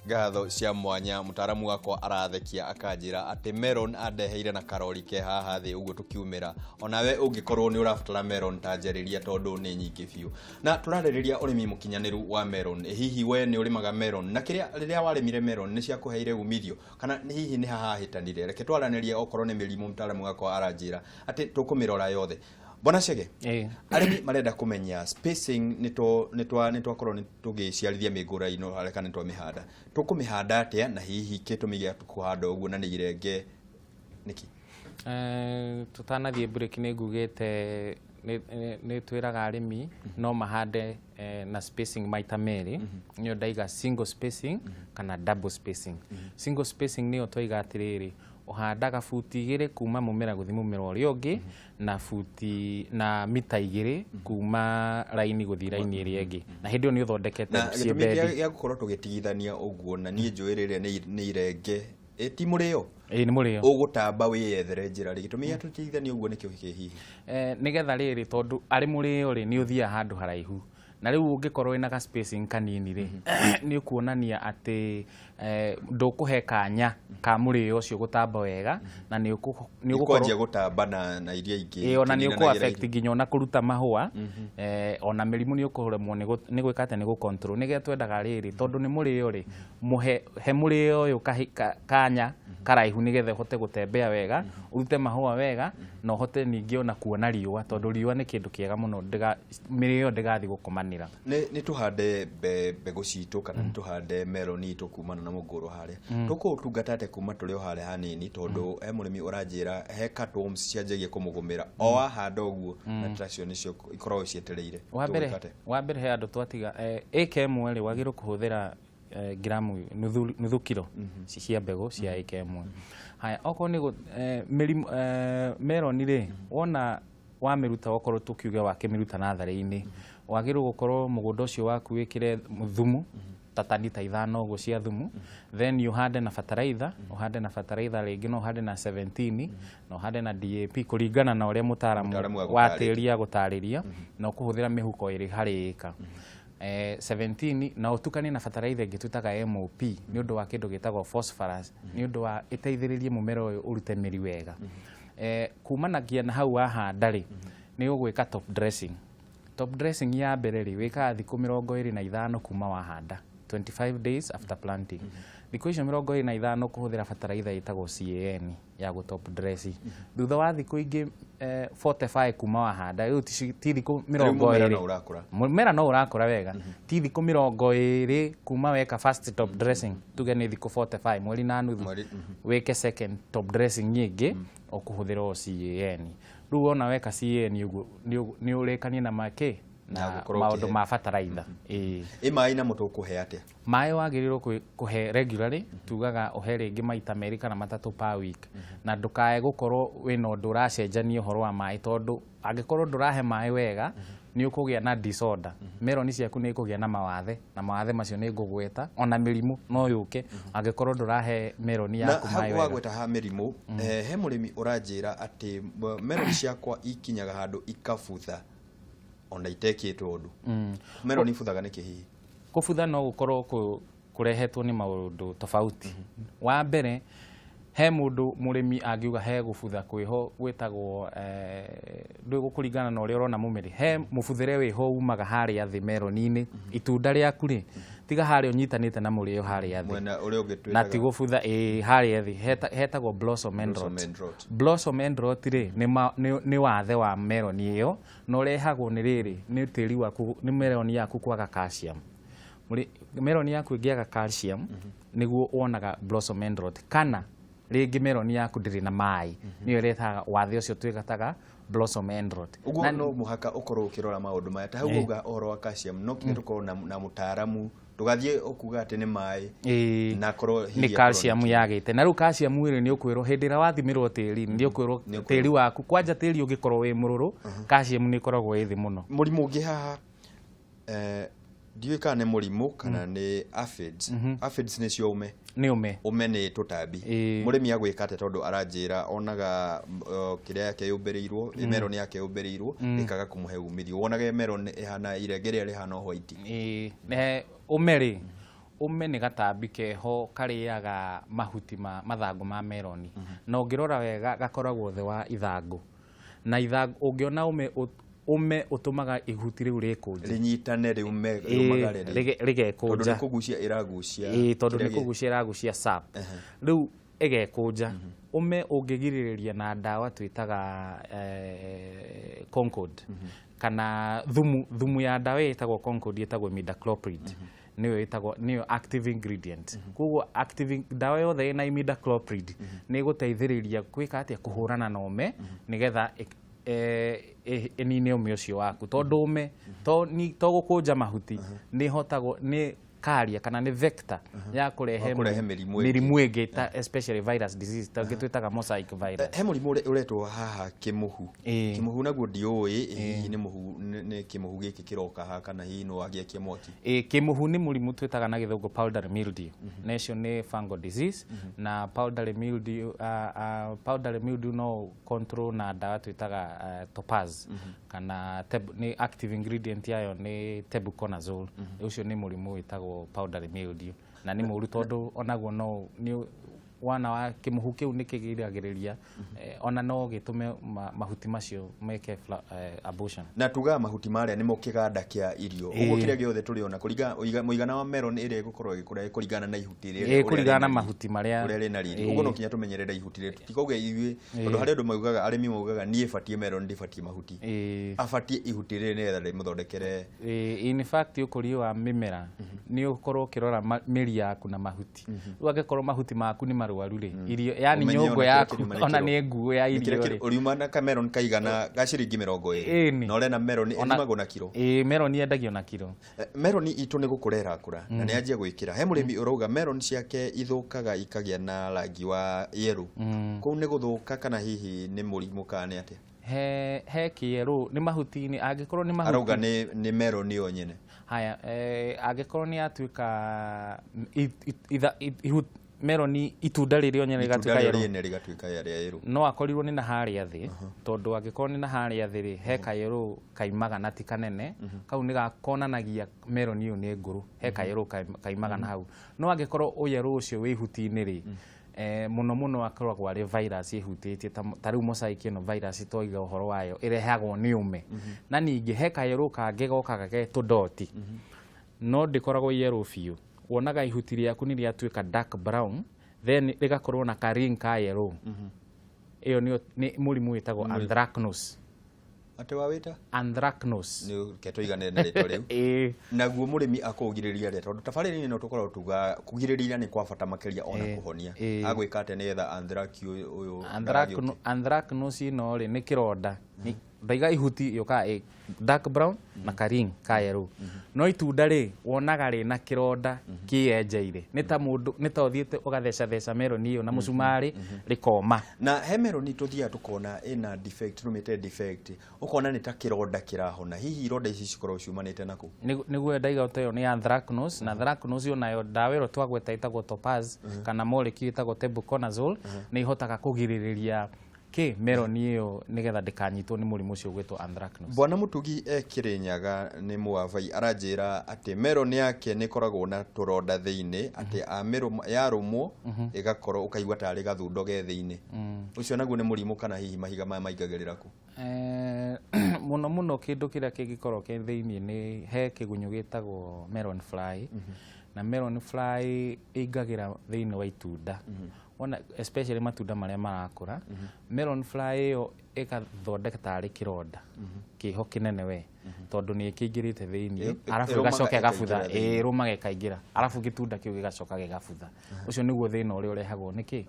Ngatho cia mwanya. Mũtaaramu wakwa arathekia akanjĩra atĩ melon andeheire na karori ke haha thĩ ũguo tũkiumĩra. Onawe ũngĩkorwo nĩ ũrabatara melon, ta njarĩria tondũ nĩ nyingĩ biũ. Na tũrarĩrĩria ũrĩmi mũkinyanĩru wa melon. Hihi we nĩ ũrĩmaga melon? Na kĩrĩa rĩrĩa warĩmire melon nĩ ciakũheire umithio kana nĩ hihi nĩ hahahĩtanire? Reke twaranĩrie. Okorwo nĩ mĩrimũ, mũtaaramu wakwa aranjĩra atĩ tũkũmĩrora yothe. Bwana Chege, arĩmi marenda kũmenya spacing. Nĩ twakorwo nĩ tũgĩciarithia mĩngũra ino harĩa kana nĩ twamĩhanda, tũkũmĩhanda atĩa na hihi kĩtũmi gĩa kũhanda ũguo na nĩ irenge nĩkĩ? Tũtanathiĩ break nĩ ngugĩte nĩ twĩraga arĩmi no mahande na spacing maita merĩ, nĩyo ndaiga single spacing kana double spacing. Single spacing nĩyo twaiga atĩrĩrĩ, ũhandaga buti 2 kuma mũmera gũthiĩ mũmera ũrĩa ũngĩ, na buti na mita 2 kuma raini gũthiĩ raini ĩrĩa ĩngĩ, na hĩndĩ ĩyo nĩ ũthondekete Na gĩtũmi ciĩ bedi. Gĩa gũkorwo tũgĩtigithania ũguo, na niĩ njũĩ rĩrĩa nĩ irenge, ĩ ti mũrĩo? Ĩĩ, nĩ mũrĩo. Ũgũtamba wĩyethere njĩra rĩ, gĩtũmi gĩa tũtigithania ũguo nĩkĩo kĩ hihi? Nĩgetha rĩrĩ, tondũ arĩ mũrĩo rĩ, nĩ ũthiaga handũ haraihu, na rĩu ũngĩkorwo wĩna ga spacing kanini rĩ, nĩ ũkuonania atĩ ndũkũhe kanya ka mũrĩo ũcio gũtamba wega, na nĩ ũgũkorwo ikwanjia gũtamba na iria ingĩ. Ĩĩ, ona nĩ ikĩninanagira. Ũkũ affect nginya ona kũruta mahũa, ona mĩrimũ nĩ ũkũremwo nĩ gwĩka atĩa, nĩ gũ control. Nĩgetha twendaga rĩrĩ, tondũ nĩ mũrĩo rĩ, mũhe he mũrĩo ũyũ kanya karaihu nĩgetha ũhote gũtembea wega, ũrute mahũa wega, na ũhote ningĩ ona kuona riũa, tondũ riũa nĩ kĩndũ kĩega mũno mĩrĩo ndĩgathiĩ gũkomanĩra. Nĩ tũhande mbegũ citũ kana nĩ tũhande melon itũ kumana na mũngũrũ harĩa, tũkũũtungata atĩa kuma tũrĩ o harĩa hanini? Tondũ he mũrĩmi ũranjĩra he cutworms cianjagia kũmũgũmĩra o wahanda ũguo, na tacio nĩcio ikoragwo cietereire. Wa mbere, Tũgwĩka atĩa? Wa mbere he andũ twatiga ĩka ĩmwe rĩ, wagĩrĩirwo kũhũthĩra ngiramu nuthu, nuthu kiro cia mbegũ cia ĩka ĩmwe. Haya, okorwo nĩ mĩrimũ, meloni rĩ, wona wamĩruta, okorwo tũkiuge wakĩmĩruta natharĩ-inĩ, wagĩrĩirwo gũkorwo mũgũnda ũcio waku wĩkĩre thumu ta tani ta 5 ũguo cia thumu, then ũhande na fertilizer. Ũhande na fertilizer, rĩngĩ no ũhande na 17 na ũhande na DAP kũringana na ũrĩa mũtaaramu Mũtaaramu wa agũtarĩria. tĩri agũtarĩria, na ũkũhũthĩra mĩhuko 2 harĩ ĩka 17, na ũtukanie na fertilizer ĩngĩ twĩtaga MOP nĩ ũndũ wa kĩndũ gĩtagwo phosphorus, nĩ ũndũ wa ĩteithĩrĩrie mũmera ũyũ ũrute mĩri wega. Kumanagia na hau wahanda rĩ, nĩ ũgwĩka top dressing. Top dressing ya mbere rĩ, wĩkaga thikũ 25 kuma wahanda, 25 days after planting. Thikũ icio 25 kũhũthĩra fertilizer ĩtagwo CAN ya gũ top dress. Thutha wa thikũ ingĩ 45 kuma wahanda, rĩu ti thikũ Rĩu mĩrongo mũmera ĩrĩ no ũrakũra. Mũmera no ũrakũra wega. Ti thikũ 20 kuma weka first top dressing, tuge nĩ thikũ 45, mweri na nuthu, Mweri. Wĩke second top dressing ĩngĩ ũkũhũthĩra o CAN. Rĩu wona weka CAN ũguo nĩ ũrĩkanie na makĩ Na na gũkorwo maũndũ ũkĩhe. Ma bataraitha, ĩĩ. Ĩ maĩ namo tũkũhe atĩa? Maĩ wagĩrĩirwo kũhe regularly, tugaga ũhe rĩngĩ maita 2 kana 3 per week, na ndũkae gũkorwo wĩna ũndũ ũracenjania ũhoro wa maĩ, tondũ angĩkorwo ndũrahe maĩ wega nĩ ũkũgĩa na disorder. Meloni ciaku nĩ ikũgĩa na mawathe, na mawathe macio nĩ ngũgweta, ona mĩrimũ no yũke angĩkorwo ndũrahe meloni Na yaku hau maĩ wega. Wagweta ha mĩrimũ, he mũrĩmi ũranjĩra atĩ meloni ciakwa ikinyaga handũ ikabutha ona itekĩtwo ũndũ. Meloni ibuthaga nĩkĩ hihi? Kũbutha no gũkorwo kũrehetwo nĩ maũndũ tofauti. Wa mbere, he mũndũ mũrĩmi angiuga he gũbutha kwĩho gwĩtagwo ndũĩ gũkũringana na ũrĩa ũrona mũmeri, he mũbuthĩre wĩho umaga harĩa thĩ meroni-inĩ, itunda rĩaku rĩ, tiga harĩa ũnyitanĩte na mũrĩo harĩa thĩ. Mwena ũrĩa ũngĩ Na twĩtaga ti gũbutha, ĩĩ, harĩa thĩ hetagwo blossom end Blossom rot. End rot. Blossom end rot rĩ, nĩ wathe wa meroni ĩyo, na ũrehagwo nĩ rĩrĩ, nĩ tĩri waku, nĩ meroni yaku kwaga calcium. Meroni yaku ĩngĩaga calcium nĩguo wonaga blossom end rot, kana rĩngĩ meroni yaku ndĩrĩ na maĩ, nĩyo ĩrehaga wathe ũcio twĩtaga blossom end rot. Ũguo no mũhaka ũkorwo ũkĩrora maũndũ maya ta hau wauga ũhoro wa calcium, no nginya tũkorwo na mũtaaramu, ndũgathiĩ ũkuga atĩ nĩ maĩ na korwo hihi Nĩ akorwo calcium nĩ yagĩte. Na rĩu calcium rĩ, nĩ ũkwĩrwo hĩndĩ ĩrĩa wathimĩrwo tĩri, nĩ ũkwĩrwo Nĩ ũkwĩrwo. Tĩri waku kwanja, tĩri ũngĩkorwo wĩ mũrũrũ, calcium nĩ ĩkoragwo ĩ thĩ mũno. Mũrimũ ũngĩ haha, ndiũĩ kana nĩ mũrimũ kana nĩ aphids. Aphids nĩcio ũme? Nĩ ũme. Ũme nĩ tũtambi. Mũrĩmi agwĩka atĩa? Tondũ aranjĩra onaga kĩrĩa yake yũmbĩrĩirwo, melon yake yũmbĩrĩirwo ĩkaga kũmũhe umithio, wonaga melon ĩhana irenge rĩrĩa rĩhana o white. Ĩĩ, ũme rĩ, Ũme nĩ gatambi keho karĩaga mahuti ma mathangũ ma meroni, na ũngĩrora wega gakoragwo thĩ wa ithangũ, na ithangũ ũngĩona ũme ũtũmaga ihuti rĩu rĩkũnje. Rĩnyitane, rĩume, rĩũmagare tondũ rĩgekũnja. Nĩ kũgucia ĩragucia. Ĩĩ, tondũ kĩrĩa nĩ kũgucia ĩragucia sap, rĩu ĩgekũnja. Ũme ũngĩgirĩrĩria na ndawa twĩtaga Concord kana thumu ya ndawa ĩyo ĩtagwo Concord, ĩtagwo imidacloprid, nĩyo ĩtagwo, nĩyo active ingredient. Koguo active ndawa yothe ĩna imidacloprid nĩ ĩgũteithĩrĩria gwĩka atĩa? Kũhũrana na ũme, nĩgetha ĩnine ũme ũcio waku, tondũ ũme to gũkũnja mahuti, nĩ ĩhotagwo nĩ karia kana nĩ vector ya kũrehe Wa kũrehe mĩrimũ ĩngĩ. Mĩrimũ ĩngĩ ta especially virus disease ta ũngĩ twĩtaga mosaic virus. He mũrimũ ũretwo haha kĩmũhu. Ĩĩ. Kĩmũhu naguo ndiũĩ, hihi nĩ mũhu nĩ kĩmũhu gĩkĩ kĩroka haha kana hihi no wagĩakia mwaki? Ĩ, kĩmũhu nĩ mũrimũ twĩtaga na gĩthũngũ powdery mildew, na ũcio nĩ fungal disease. Na powdery mildew, powdery mildew no control na ndawa twĩtaga Topaz kana nĩ active ingredient yayo nĩ tebuconazole. Ũcio nĩ mũrimũ wĩtagwo powdery mildew, na nĩ mũru tondũ onaguo no nĩ wana wa kĩmũhu kĩu nĩ kĩgiragĩrĩria, ona no gĩtũme mahuti macio meke abortion. Na tugaga mahuti marĩa nĩmo kĩganda kĩa irio, ũguo kĩrĩa gĩothe tũrĩona mũigana wa melon ĩrĩa ĩgũkorwo ĩgĩkũra ĩkũringana na ihuti rĩrĩa ũrĩa kũringana na rĩna riri. Mahuti marĩa Ũrĩa rĩna riri. Ũguo no nginya tũmenyerere ihuti rĩtũ, tikauge ithuĩ, tondũ harĩ andũ maugaga, arĩmi maugaga, niĩ batiĩ melon, ndibatiĩ mahuti. Abatiĩ ihuti rĩrĩ nĩgetha rĩmũthondekere. In fact, ũkũria wa mĩmera nĩ ũkorwo ũkĩrora mĩri yaku na mahuti. Rĩu angĩkorwo mahuti maku nĩ marwaru rĩ, irio yani Ũmenye nyũngũ ona kĩrĩa yaku kĩriuma nĩ ona kĩro. nĩ nguo ya Nĩ irio kĩrĩa rĩ. Ũriuma na kamelon kaigana ga ciringi 20 Ĩni. na ũrena melon ĩthimagwo na kiro. Ĩĩ, melon yendagio na kiro. Melon itũ nĩ gũkũra ĩrakũra na nĩ yanjia gwĩkĩra. He mũrĩmi ũrauga melon ciake ithũkaga ikagĩa na rangi wa yellow. Kũu nĩ gũthũka kana hihi nĩ mũrimũ kana nĩ atĩa? He kĩerũ nĩ mahuti-inĩ, angĩkorwo nĩ mahuti. Arauga nĩ melon ĩyo nyene. Haya, angĩkorwo nĩ yatuĩka meloni itunda rĩrĩa nyene Itunda rĩgatuĩka rĩo yellow. Rĩene rĩgatuĩka rĩa yellow. No akorirwo nĩ na harĩa thĩ, tondũ angĩkorwo nĩ na harĩa thĩ rĩ, he kayellow kaimaga na ti kanene, kau nĩ gakonanagia meloni ĩyo nĩ ngũrũ. He kayellow kaimaga na hau. No angĩkorwo ũyellow ũcio wĩ ihuti-inĩ rĩ, mũno mũno akoragwo arĩ virus ĩhutĩtie, ta rĩu mosaic ĩno virus twoiga ũhoro wayo ĩrehagwo nĩ ũme. Na ningĩ he kayellow kangĩ gokaga ge tũdoti, no ndĩkoragwo yellow biũ. Wonaga ihuti rĩaku nĩ rĩatuĩka dark brown, then rĩgakorwo na ka ring ka yellow. Ĩyo nĩyo nĩ mũrimũ wĩtagwo anthracnose. Atĩ wa wĩta? Anthracnose. Nĩ reke tũiganĩre na rĩtwa rĩu. Naguo mũrĩmi akũũgirĩrĩria atĩa? Tondũ tabarĩra-inĩ ĩno tũkoragwo tuga kũgirĩrĩria nĩ kwa bata makĩria ona kũhonia. Agwĩka atĩa nĩgetha anthrax ũyũ ndagagĩũke? Anthracnose ĩno rĩ, nĩ kĩronda. Ndaiga ihuti yũkaga ĩ dark brown na ka ring ka yellow, no itunda rĩ, wonaga rĩna kĩronda kĩyenjeire, nĩ ta mũndũ, nĩ ta ũthiĩte ũgathecatheca meloni ĩyo na mũcumarĩ rĩkoma. Na he meloni tũthiaga tũkona ĩna defect, tũmĩte defect, ũkona nĩ ta kĩronda kĩrahona. Hihi ironda ici cikoragwo ciumanĩte nakũ? Nĩguo ndaiga ta ĩyo nĩ anthracnose. Na anthracnose onayo ndawa ĩyo twagweta ĩtagwo Topaz kana molecule ĩtagwo tebuconazole nĩ ihotaga kũgirĩrĩria kĩ meloni ĩyo nĩgetha ndĩkanyitwo nĩ mũrimũ ũcio gwĩtwo anthracnose. Bwana Mũtugi e Kĩrĩnyaga, nĩ mũabai, aranjĩra atĩ melon yake nĩ ĩkoragwo na tũronda thĩinĩ, atĩ amĩrũma, yarũmwo ĩgakorwo ũkaigua tarĩ gathundo ge thĩinĩ. Ũcio naguo nĩ mũrimũ kana hihi mahiga maya maingagĩrĩra kũ? Mũno mũno kĩndũ kĩrĩa kĩngĩkorwo kĩ thĩinĩ nĩ he kĩgunyũ gĩtagwo melon fly, na melon fly ĩingagĩra thĩinĩ wa itunda, wona especially matunda marĩa marakũra. Melon fly ĩyo ĩgathondeka tarĩ kĩronda kĩho kĩnene we, tondũ nĩ ĩkĩingĩrĩte thĩinĩ, arabu ĩrũmaga ĩgacoka ĩgabutha. Ĩkaingĩra thĩinĩ. Ĩĩ, ĩrũmaga ĩkaingĩra, arabu gĩtunda kĩu gĩgacoka gĩgabutha. Ũcio nĩguo thĩna ũrĩa ũrehagwo nĩkĩ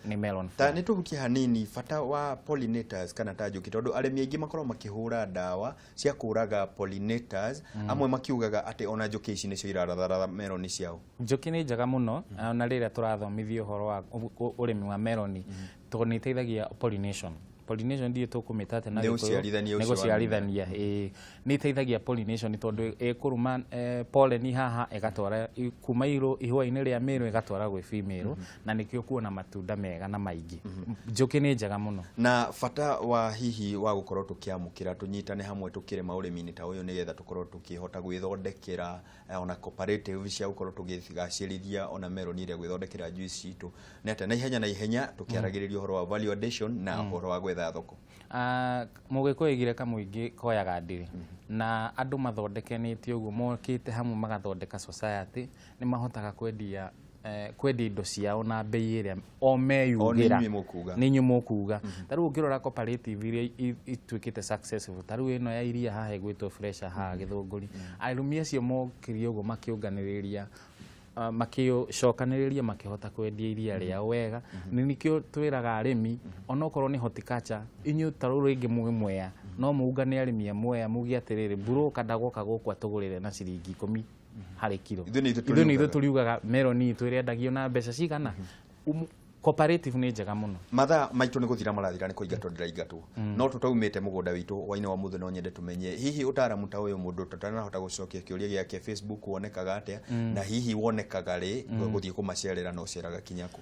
nĩ melon Ta fly. nĩ tũhutie hanini bata wa pollinators kana ta njũkĩ, tondũ arĩmi aingĩ makoragwo makĩhũra ndawa cia kũraga pollinators, amwe makiugaga atĩ ona njũkĩ ici nĩcio iraratharatha meloni ciao. Njũkĩ nĩ njega mũno ona rĩrĩa tũrathomithio ũhoro wa ũrĩmi wa meloni, tondũ nĩ ĩteithagia pollination. Pollination ndiĩ tũkũmĩta atĩa na Nĩ Gĩkũyũ. ũciarithania Nĩ ũcio wa gũciarithania, ĩĩ. Nĩ ĩteithagia pollination tondũ ĩkũrũma pollen haha ĩgatwara kuma ihũa-inĩ rĩa male ĩgatwara gwĩ female, na nĩkĩo kuona matunda mega na maingĩ. Njũkĩ nĩ njega mũno. Na bata wa hihi wa gũkorwo tũkĩamũkĩra tũnyitane hamwe tũkĩrĩma ũrĩmi-inĩ ta ũyũ nĩgetha tũkorwo tũkĩhota gwĩthondekera ona cooperative cia gũkorwo tũgĩgacĩrithia ona meloni ĩrĩa gwĩthondekera juice citũ nĩ atĩa na ihenya na ihenya tũkĩaragĩrĩria ũhoro wa value addition na ũhoro wa gwetha thoko? Mũgĩkũyũ aigire kamũingĩ koyaga ndĩrĩ, na andũ mathondekanĩte ũguo mokĩte hamwe magathondeka society nĩ mahotaga kwendia indo ciao na bei ĩrĩa o meyugĩra. O nĩ inyuĩ mũkuga. Nĩ inyuĩ mũkuga. Ta rĩu ũngĩrora cooperative iria ituĩkĩte successful, ta rĩu ĩno ya iria haha ĩgwĩtwo Fresha haha Gĩthũngũri, arĩmi acio mokire ũguo makĩũnganĩrĩria, makĩcokanĩrĩria makĩhota kwendia iria rĩao wega. Nĩ nĩkĩo twĩraga arĩmi onokorwo nĩ horticulture, inyuĩ ta rĩu rĩngĩ mwĩ Mwea no mũngane arĩmi a Mwea muge atĩrĩrĩ, broker ndagoka gũkũ atũgũrĩre na ciringi 10 harĩ kiro. Ithuĩ nĩ ithuĩ Ithuĩ nĩ ithuĩ tũriugaga. Tũriugaga meloni itũ ĩrendagio na mbeca cigana. Cooperative nĩ njega mũno. Mathaa maitũ nĩ gũthira marathira, nĩ kũingatwo ndĩraingatwo, no tũtaumĩte mũgũnda witũ hwainĩ wa mũthĩ no nyende tũmenye hihi ũtaaramu ta ũyũ mũndũ tũtanahota gũcokia kĩũria gĩake Facebook wonekaga atĩa, na hihi wonekaga rĩ, gũthiĩ kũmacerera no ũceraga kinya kũ?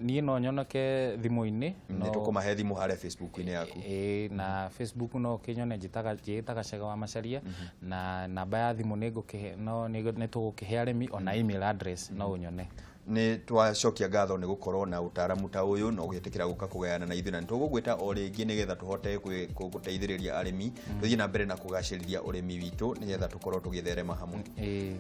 Niĩ no nyonoke thimũ-inĩ. Nĩ tũkũmahe thimũ harĩa Facebook-inĩ yaku. Ĩĩ, na Facebook no ũkĩnyone njĩtaga Chege wa Macharia, na namba ya thimũ nĩ ngũkĩhe, no nĩ tũgũkĩhe arĩmi, ona email address no ũnyone. Nĩ twacokia ngatho nĩ gũkorwo na ũtaaramu ta ũyũ na ũgĩtĩkĩra gũka kũgayana na ithuĩ, na nĩ tũgũgwĩta o rĩngĩ nĩgetha tũhote gũteithĩrĩria arĩmi tũthiĩ na mbere na kũgacĩrithia ũrĩmi witũ nĩgetha tũkorwo tũgĩtherema hamwe.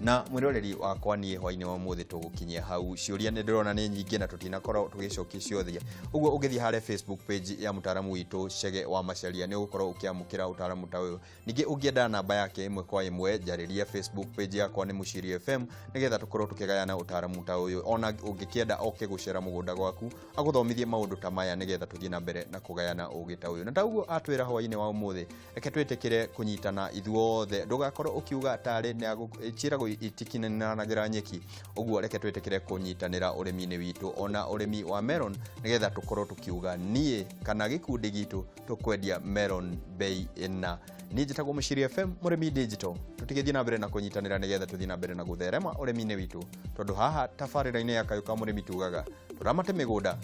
Na mwĩroreri wakwa, niĩ hwainĩ wa ũmũthĩ tũgũkinyia hau. Ciũria nĩ ndĩrona nĩ nyingĩ na tũtinakorwo tũgĩcokia ciothe, ũguo ũngĩthiĩ harĩa Facebook page ya mũtaaramu witũ Chege wa Macharia nĩ ũgũkorwo ũkĩamũkĩra ũtaaramu ta ũyũ. Ningĩ ũngĩenda namba yake ĩmwe kwa ĩmwe, njarĩria Facebook page yakwa nĩ Mũciiri FM nĩgetha tũkorwo tũkĩgayana ũtaaramu ta ũyũ. Ona ũngĩkĩenda oke gũcera mũgũnda gwaku agũthomithie maũndũ ta maya nĩgetha tũthiĩ na mbere na kũgayana ũgĩ ta ũyũ. Na ta ũguo atwĩra hwainĩ wa ũmũthĩ, reke twĩtĩkĩre kũnyitana ithuothe, ndũgakorwo ũkiuga tarĩ ciĩragwo itikinanagĩra nyeki. Ũguo reke twĩtĩkĩre kũnyitanĩra ũrĩmi-inĩ witũ ona ũrĩmi wa melon nĩgetha tũkorwo tũkiuga niĩ kana gĩkundi gitũ tũkwendia melon bei ĩna. Niĩ njĩtagwo Mũciiri FM Mũrĩmi Digital. Tũtigĩthiĩ na mbere na kũnyitanĩra nĩgetha tũthiĩ na mbere na gũtherema ũrĩmi-inĩ witũ, tondũ haha tabarĩra-inĩ ya Kayũ ka Mũrĩmi tugaga tũramate mĩgũnda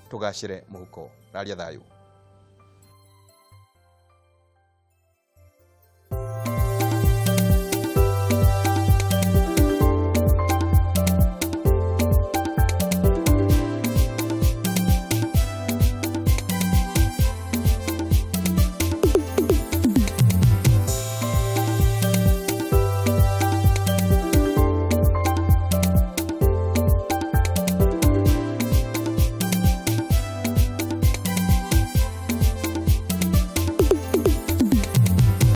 tũgacĩre mũhuko. Raria thayũ.